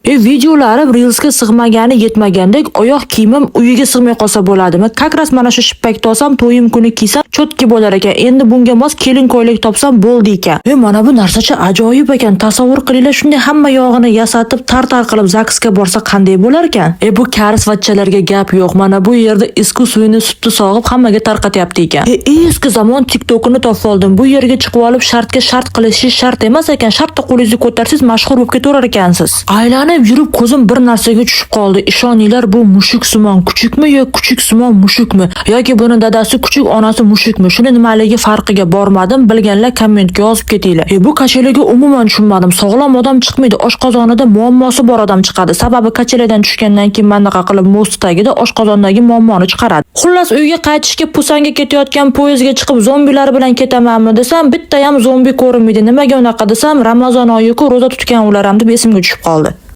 E, videolarim Reelsga sig'magani yetmagandek, oyoq kiyimim uyiga sig'may qolsa bo'ladimi? Как раз mana shu shippakni olsam, to'yim kuni kiysam, чётко bo'lar ekan. Endi bunga mos kelin ko'ylak topsam bo'ldi ekan. E, mana bu narsacha ajoyib ekan. Tasavvur qilinglar, shunday hamma yog'ini yasatib, tar-tar qilib ZAGSga borsa qanday bo'lar ekan? E, bu karis vachchalarga gap yo'q. Mana bu yerda искусственный sutni sog'ib hammaga tarqatyapti ekan. E, eski zamon TikTokini topib oldim. Bu yerga chiqib olib shartga shart qilishingiz shart emas ekan. Shartta qo'lingizni ko'tarsangiz, mashhur bo'lib ketaverar ekansiz. Aylanib yurib ko'zim bir narsaga tushib qoldi. Ishoninglar, bu mushuk simon kuchukmi yo kuchuk simon mushukmi? Yoki buni dadasi kuchuk, onasi mushukmi? Shuni nimaligi farqiga bormadim. Bilganlar kommentga yozib ketinglar. E, bu качели ga umuman tushunmadim. Sog'lom odam chiqmaydi. Oshqozonida muammosi bor odam chiqadi. Sababi качели dan tushgandan keyin manaqa qilib мост tagida oshqozondagi muammoni chiqaradi. Xullas, uyga qaytishga Pusanga ketayotgan poyezdga chiqib zombilar bilan ketamanmi desam, bitta ham zombi ko'rinmaydi. Nimaga unaqa desam, Ramazon oyi-ku, ro'za tutgan ular ham deb esimga tushib qoldi.